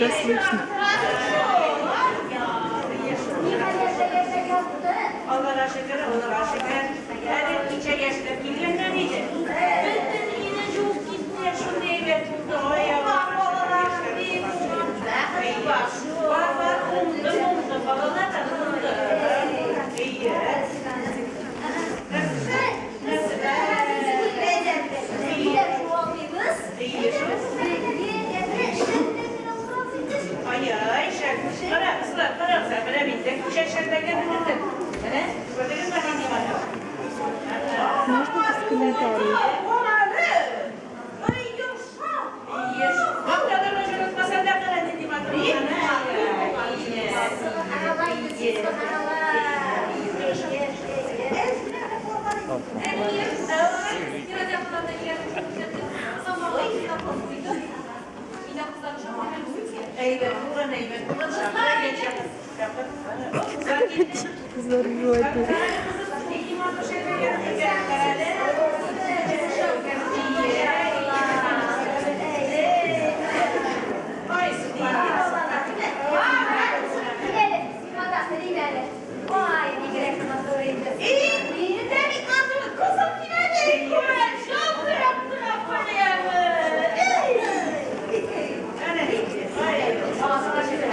Тебя слышно. Аллага шөкер, Аллага шөкер. Әле ничә яшьләп килгәннәр иде. Бөтен өйне жуып киттеләр, шундый әйбәт булды. Ай, Аллага шөкер. Бар, бар, уңды, уңды, балалар да уңды. Әйе. Әйе шул. Ай-ай, шәп. Кара, кызлар, карагыз, менә мин дә кичә шәлләгән бетердем. Менә, күрдегезме нинди матур? Можно без комментариев? Әйе. Мактанырга җанатмасам да, кара нинди матур булган, ә? Әйе. Әйбәт булган, әйбәт булган. Шакыр, шакыр, шакыр. Заржете. Нинди матур шәлләгән икән, кара әле. Ай, сөбханалла. Ай, бигрәк матур инде. Мине дә бик матур кызым килә. Шылтырап тора куямы. Әнә нинди. Ай, Аллага шөкер.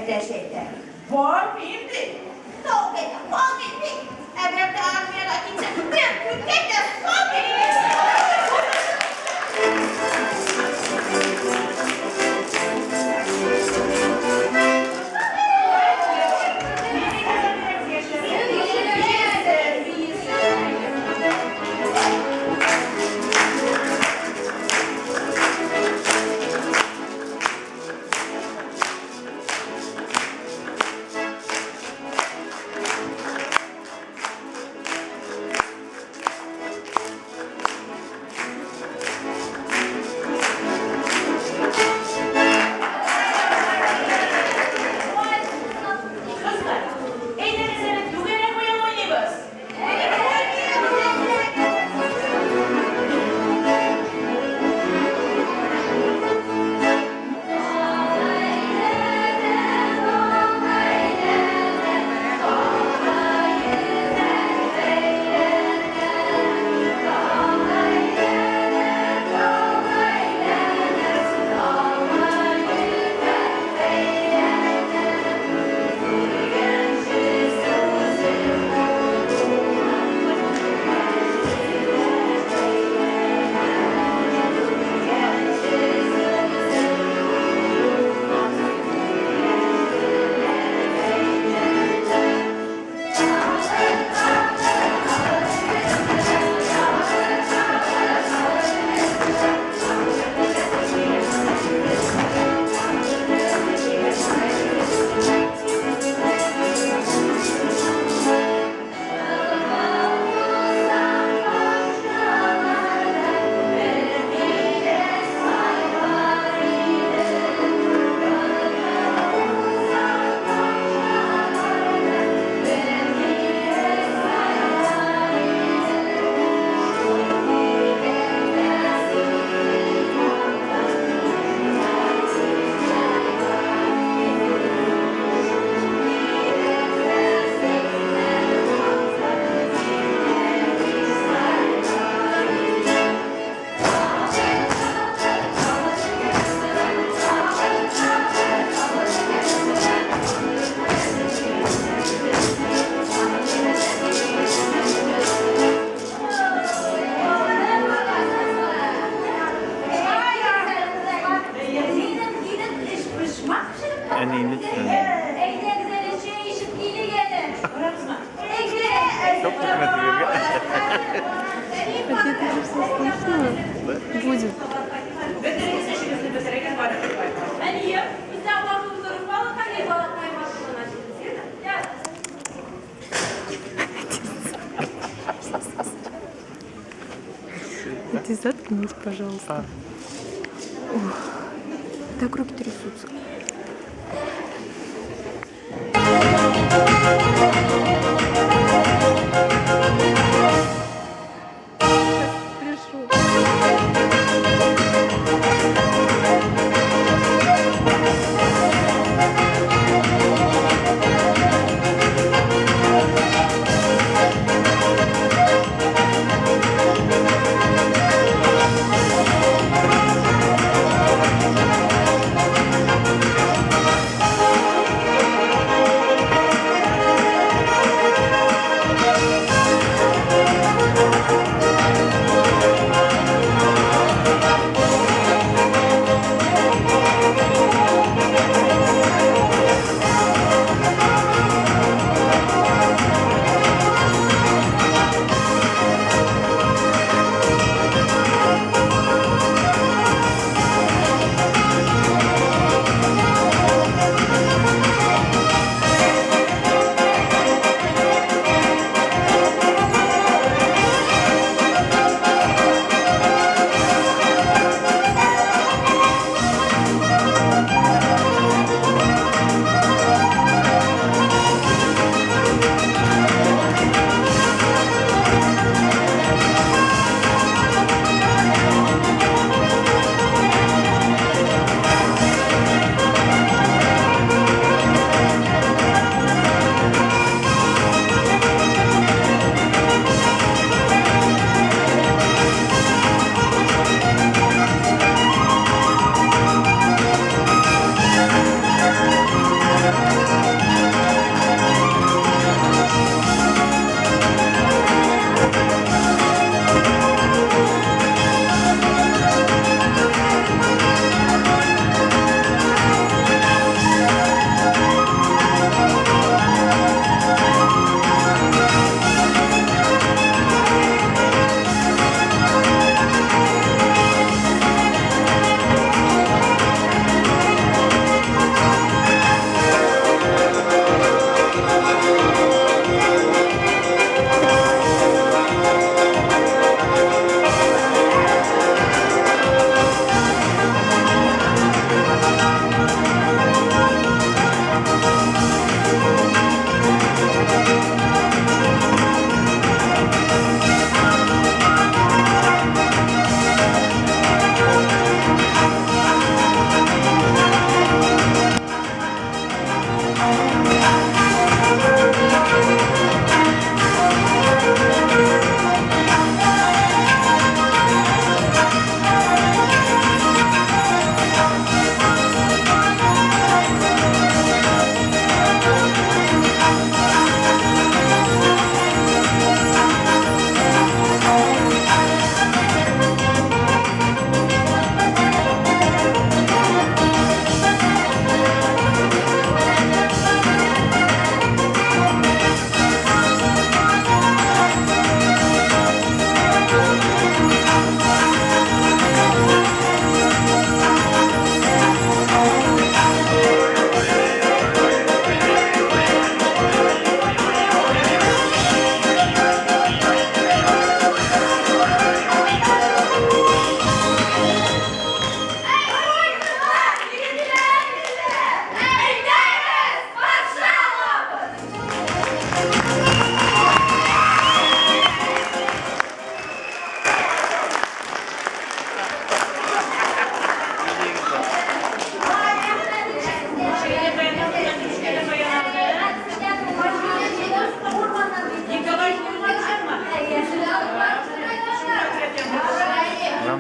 Әтәч әйтә. Бармыйм, ди. Тавык әйтә, калмыйм, ди. Әгәр дә армиягә китсәм, бер күкәй дә салмыйм, ди. Кызлар, әйдәгез әле түгәрәк уен уйныйбыз. Әнине Әйдәгез әле чәй эчеп килик әле. Барабызмы? Çok hikmet bir Хотя это же все слышно будет. Бетерегез эшегезне, бетерегез, барып. Әнием, бездә вакыт балыкай балыкай машинаны ачыгыз. Ты заткнись, пожалуйста. Ох, так руки трясутся. Пришел.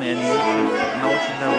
Әнине, она очень довольна.